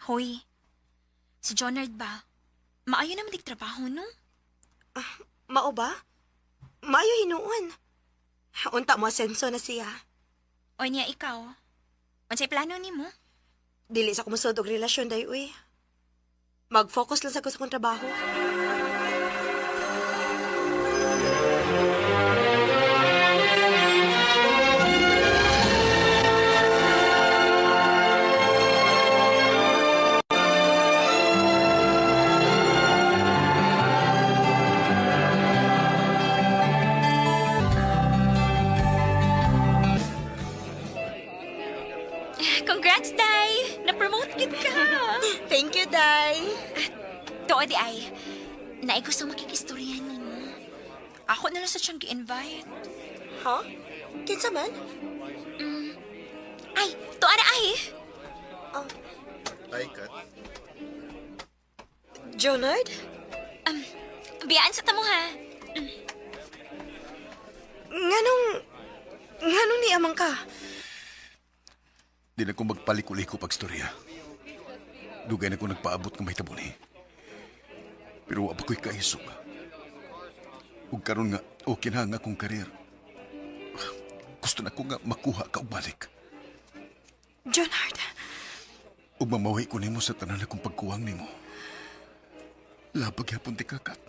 Hoy, si Jonard ba? Maayo naman dig trabaho, no? Mao ba? Maayo hinuon. Unta mo asenso na siya. Unya, ikaw. Unsay plano nimo? Dili sa kumusod og relasyon day uy. Mag-focus lang sa ko sa akong trabaho. Congrats, Day! Na-promote gid ka! Thank you, Day. Tuod di ay, naay gusto makikistorya nimo. Ako na lang sa siyang gi-invite. Ha? Kinsa man? Ay, tuwa na ay! Ay, Kat. Jonard? Biyaan sa tamo ha. Nganong niamang ka? Di na ko magpaliko-liko pagstorya. Dugay na ko nagpaabot ng mahitabo ni. Pero wa pa ko'y kaisog. Ug karon nga, okay na ang akong karir. Gusto na ko nga makuha ka og balik. Jonard, Ug mamawi ko nimo sa tanan akong pagkuwang nimo. Labag yapon ti kakat.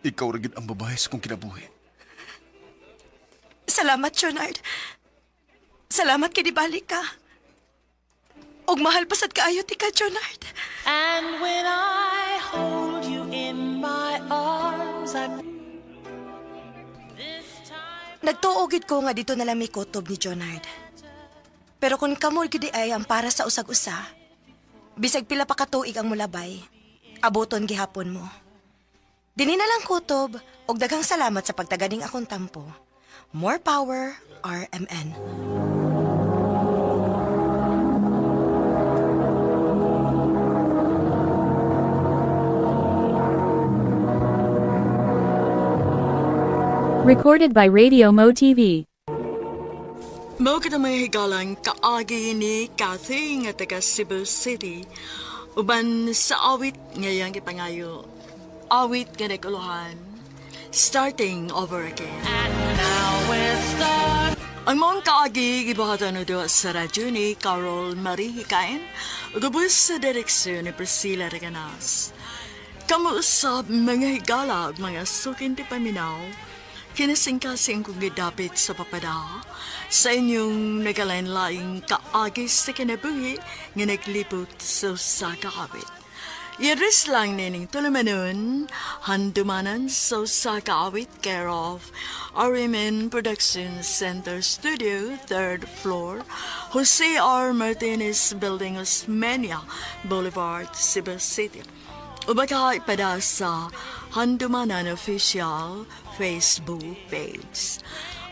Ikaw ra gid ang babae sa kong kinabuhi. Salamat, Jonard. Salamat kay dibalik ka. Og mahal pasad kaayo ti ka, Jonard. And when I hold you in my arms, I Nagtuo gid ko nga dito na lang may kutob ni Jonard. Pero kung kamo gid ay ang para sa usag-usa, bisag pila pa ka tuig ang mulabay, Abuton gihapon mo. Dini na lang kutob og daghang salamat sa pagtaganing akong tampo. More power, RMN. Recorded by Radio Mo TV. Mao kita mga higalang kaagi ni Kathy nga taga Cebu City. Uban sa awit ngayang gipangayo. Awit nga naguluhan. Starting over again. Ang mong kaagi gibuhatan na doon sa radyo ni Carol Marie Hikain ug ubos sa direksyon ni Priscilla Reganas. Kamuusap mga higala ug mga sukin ti paminaw, kinasingkasing kong gidapit sa papada sa inyong nagalain-laing kaagi sa kinabuhi nga naglibot sa usa ka awit. Iris lang nining tulumanon, handumanan sa usa ka awit care of RMN Production Center Studio, 3rd floor, Jose R. Martinez Building, Osmeña Boulevard, Cebu City. Ubaka ipada sa Handumanan Official Facebook page.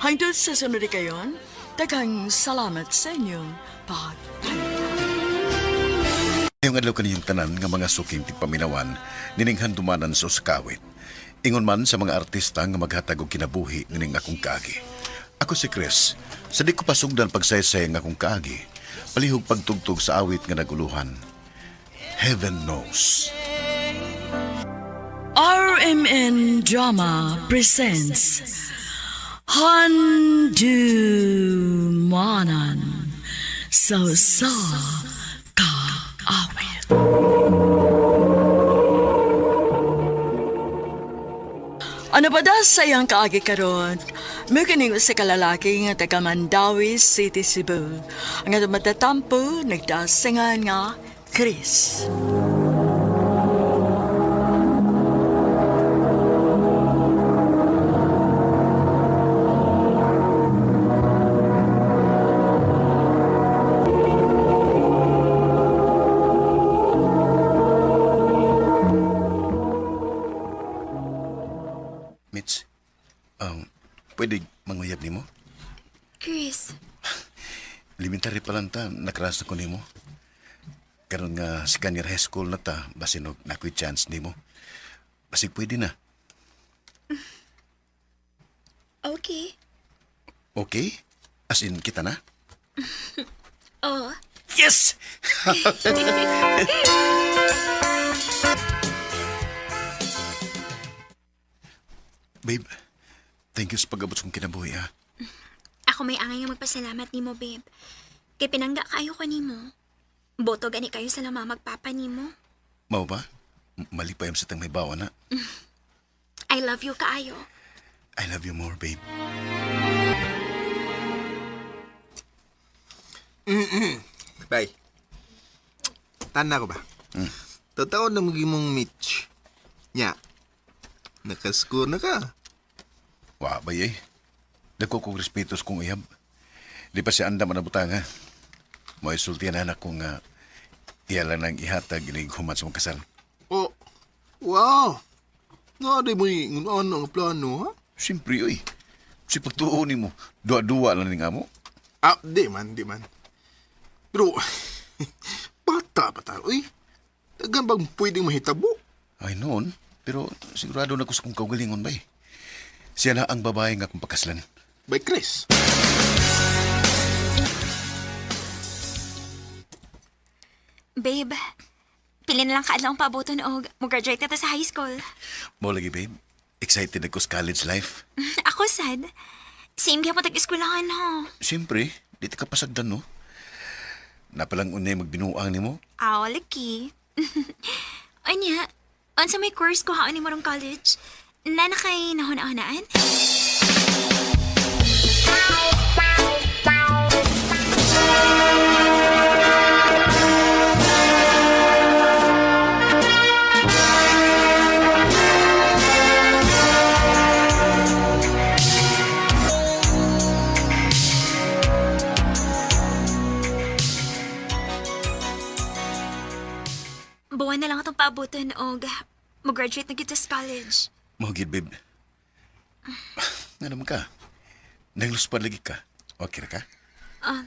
Hangtod sa sunod kayon, daghang salamat sa inyong pagpaminaw. Ngayong adlaw kaniyong tanan nga mga suking tigpaminawan nining handumanan sa usakawit. Ingon man sa mga artista nga maghatag og kinabuhi nining akong kaagi. Ako si Chris. Sa di ko pasugdan pagsaysay ng akong kaagi. Palihog pagtugtog sa awit nga naguluhan. Heaven knows. RMN Drama presents Handumanan sa sa kaawit. Ano ba da sa iyang kaagi karon? Mukining sa kalalaki nga taga Mandawi City, Cebu. Ang atong matatampo, nagdasingan nga Chris. Mitch, pwede manguyab nimo? Chris, Elementary pa lang ta, nakras na ko nimo. Karon nga second year high school na ta, basin og nakoy chance nimo. Basig pwede na. okay. Okay? As in, kita na? Oh. Yes! Babe, thank you sa pag-abot sa kong kinabuhi, ha? Ako may angay nga magpasalamat nimo, babe. Kay pinangga kayo ko nimo. Boto gani kayo sa lama magpapa nimo. Mao ba? Mali pa yung sa tang may bawa na. I love you kaayo. I love you more, babe. Bye. Tanda ko ba? Totoo na mong mong Mitch. Nya. Nakascore na ka. Wa ba eh? Dako kong respeto sa kong iyab. Di pa siya andam ang ha. Mo isulti na anak ko nga iya lang nang ihatag inig human sa mong kasal. Oh, wow. Nga di mo yung ano ang plano, ha? Siyempre, oy. Si pagtuo nimo, duwa-duwa lang ning amo. Ah, di man, di man. Pero, bata pa tayo, uy. Dagan bang pwedeng mahitabo? Ay noon, pero sigurado na ko sa kong kaugalingon bay. Siya na ang babae nga akong pakaslan. By Chris. Babe, pili na lang kaadlaw ang paaboton og mo-graduate na ta sa high school. Mo lagi, babe. Excited ako sa college life. Ako sad. Same gyapon tag-eskwelahan ho. Siyempre, di ta kapasagdan, no? Napalang unay magbinuang nimo. Aw, laki. Anya, unsa may course ko haon nimo rong college? Nana kay nahuna-hunaan? Buwan na lang atong paabutan og mo-graduate na kita sa college. Mao gid, babe. Nga naman ka? Nangluspad lagi ka. Okay ra ka? Ah,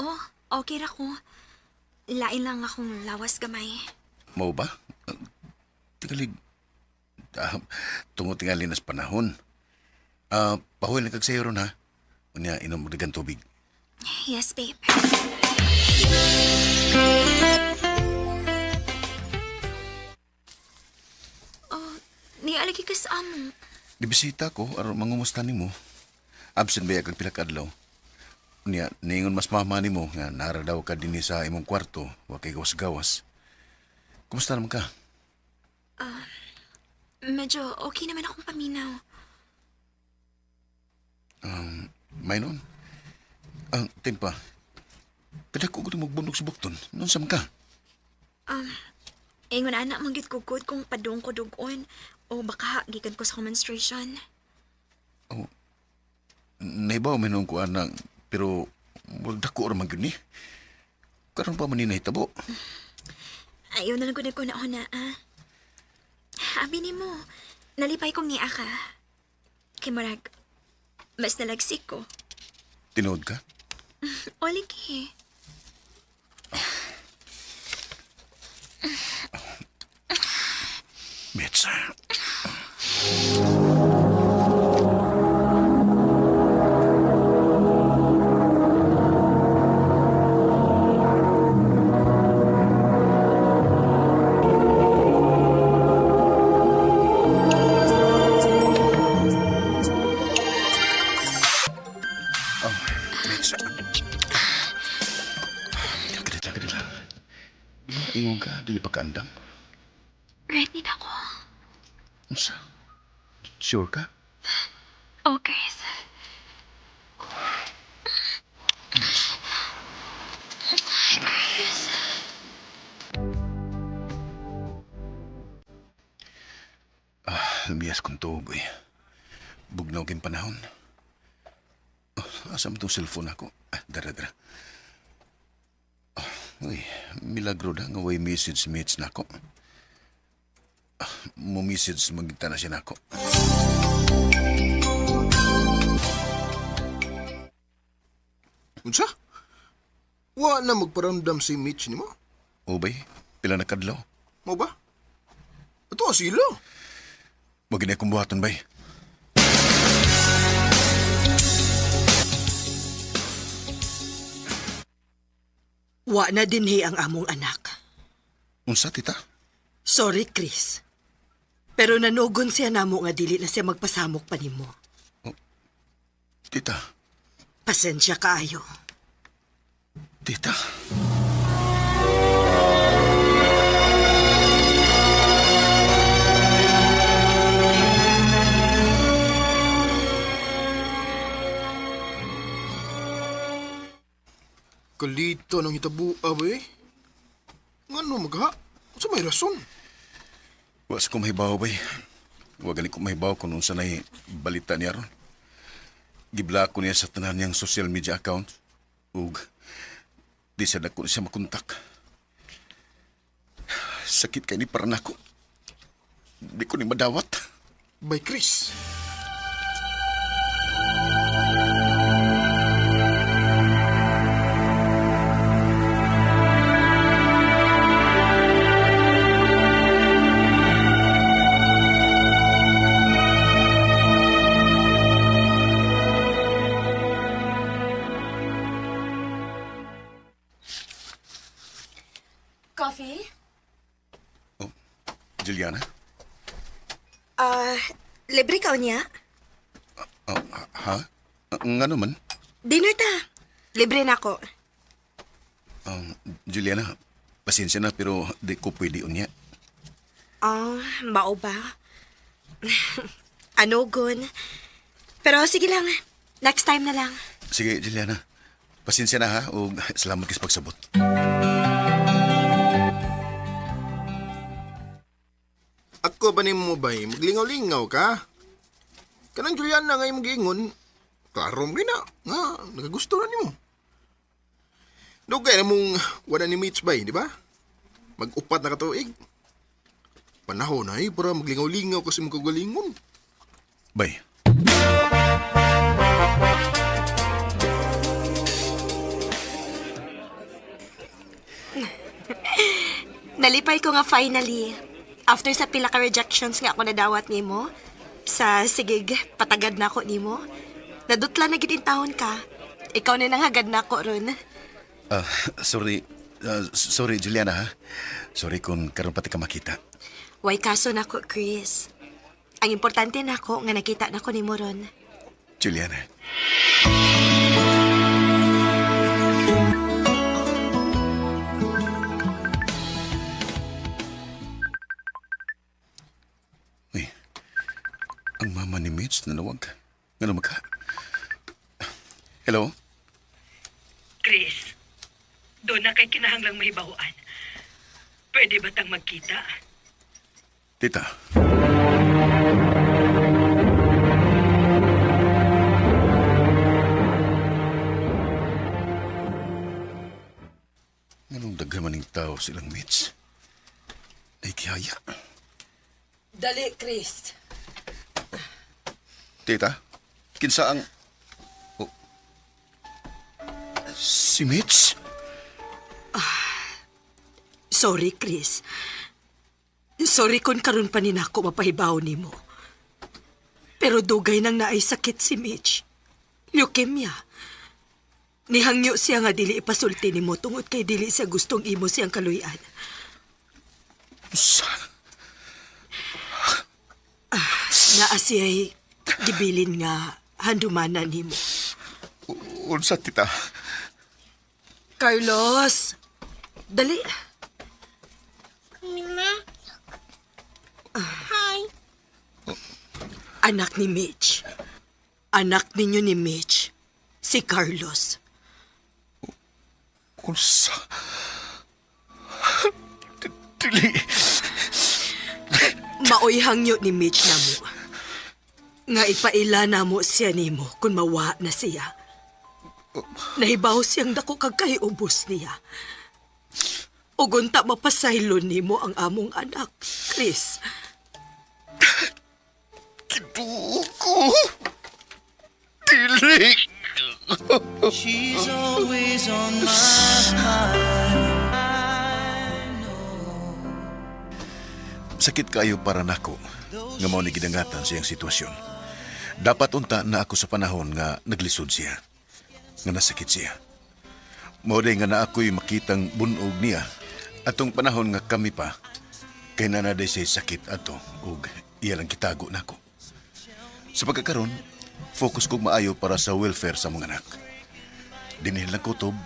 oh, okay ra ko. Lain lang akong lawas gamay. Mao ba? Tingali, tungo tingali nas panahon. Pahuwil na kag sayo ron ha. Unya, inom og daghang tubig. Yes, babe. Oh, nialagi ka sa amo. Dibisita ko, aron mangumusta nimo. Absent ba kag pila ka adlaw? Unya, niingon mas mama nimo nga nara daw ka dinhi sa imong kwarto, wa kay gawas-gawas. Kumusta naman ka? Medyo okay naman akong paminaw. May noon? Timpa. Kadako ko magbunog sa bukton. Noon sa man ka? Ingon ana man gyud ko good kung padung ko dugon o baka gikan ko sa menstruation. Oh, naibaw may noon ko anang, pero murag dako ra man gyud ni. Karon pa man ni nahitabo. Ayaw na lang ko nagkuna-una, ah. Abi nimo, nalipay kong niya ka. Kay murag, mas nalagsik ko. Tinuod ka? O lagi. Mitsa. Oh, Mitsa. Kadila, kadila. Ingon ka, dili pa kaandam. Ready na ko. Unsa? Sure ka? Oh, Chris. Chris. Lumiyas kong tuog, eh. Bugnaw king panahon. Oh, asa man tong cellphone ako? Ah, dara, dara. Oh, uy, milagro na nga way message mates na ako. Ah, mo message magita na siya nako. Unsa? Wa na magparamdam si Mitch nimo? Ubay, pila na kadlaw. Mo ba? Ato sila. Wag gini akong buhaton, bay. Wa na dinhi ang among anak. Unsa, tita? Sorry, Chris. Pero nanugon siya namo nga dili na siya magpasamok pa nimo. Tita, Pasensya kaayo. tita. Kalito ng hitabo, ba eh? Ngano magha? Unsa may rason? Wa sa ko mahibaw, bay. Wa gani ko mahibaw kung unsa na'y balita niya ron. Gibla ko niya sa tanan niyang social media account. Ug di sa dako siya makontak. Sakit kay ni para nako. Di ko ni madawat. By Chris. Coffee? Oh, Juliana? Ah, libre ka niya? Oh, ha? Nga naman? Dinner ta. Libre na ako. Juliana, pasensya na pero di ko pwede unya. Ah, mao ba? Ano, gun? Pero sige lang. Next time na lang. Sige, Juliana. Pasensya na ha, o salamat kay sa pagsabot. Ako ba nimo bay, maglingaw-lingaw ka? Kanang Juliana nga imong giingon, klaro mo na, nga, nakagusto na nimo. Dugay na mong wala ni Mitch bay, di ba? Mag-upat na katuig. Panahon na eh, para maglingaw-lingaw kasi mong kagalingon. Bay. Nalipay ko nga finally. After sa pila ka rejections nga ako nadawat nimo, sa sigig patagad na ako nimo. Nadutla na gid intawon ka. Ikaw na nanghagad na ako ron. Ah, sorry. Ah, sorry, Juliana, ha? Sorry kung karon pati ka makita. Way kaso nako, Chris. Ang importante nako nga nakita nako nimo ron. Juliana. Uy, ang mama ni Mitch nanawag. Nga magka. Hello? Chris, doon na kay kinahanglang mahibawan. Pwede ba tang magkita? Tita. Nganong daghan man ning tao silang Mitch? Naikihaya. Dali, Chris. Tita, kinsa ang... Oh. Si Mitch? Sorry, Chris. Sorry kung karon pa ni nako mapahibaw nimo. Pero dugay nang naay sakit si Mitch. Leukemia. Nihangyo siya nga dili ipasulti nimo tungod kay dili siya gustong imo siyang kaluy-an. Sa... Naa siya'y gibilin nga handumanan nimo. Unsa, tita? Carlos! Dali. Hi. Anak ni Mitch. Anak ninyo ni Mitch. Si Carlos. Unsa? Dili. Maoy hangyo ni Mitch namo. Nga ipaila namo siya nimo kung mawa na siya. Nahibaw siyang dako kag kahiubos niya. Ugunta mapasaylo nimo ang among anak, Chris. Kiduko. Dili. She's always on my mind. Sakit kayo para nako nga mao ni gidangatan siyang sitwasyon. Dapat unta na ako sa panahon nga naglisod siya, nga nasakit siya. Mao day nga na ako'y makitang bunog niya atong panahon nga kami pa kay nanaday siya sakit ato ug iya lang kitago nako. Sa pagkakaron, focus kog maayo para sa welfare sa mga anak. Dinhin lang kutob,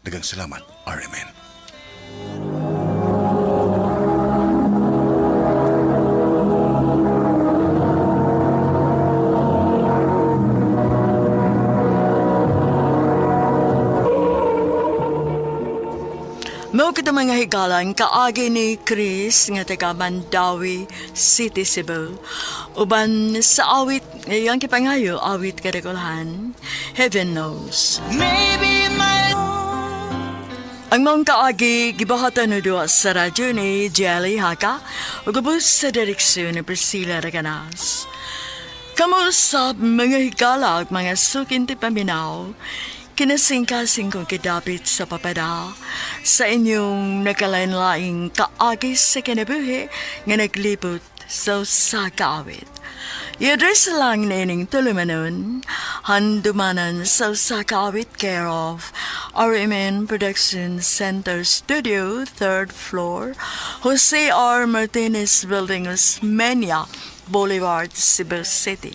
dagang salamat, RMN. Mao kita mga higalan kaagi ni Chris nga taga Mandawi City, Cebu. Uban sa awit ngayong kipangayo awit kadagulhan, Heaven Knows. Maybe my Ang maong kaagi gibuhatan no duwa sa radyo ni Jelly Haka ug ubos sa direksyon ni Priscilla Reganas. Kamo sa mga higala ug mga sukinti paminaw, kinasingkasing kong kidapit sa papada sa inyong nakalain-laing kaagi sa kinabuhi nga naglibot sa usa ka awit. I-address lang nining tulumanon, handumanan sa usa ka awit, care of RMN Production Center Studio, 3rd floor, Jose R. Martinez Building, Osmeña Boulevard, Cebu City.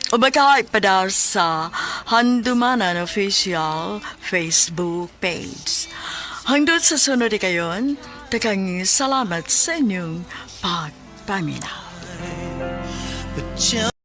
O baka ipada sa Handumanan Official Facebook page. Hangdot sa sunod kayon, takang salamat sa inyong pagpaminaw. But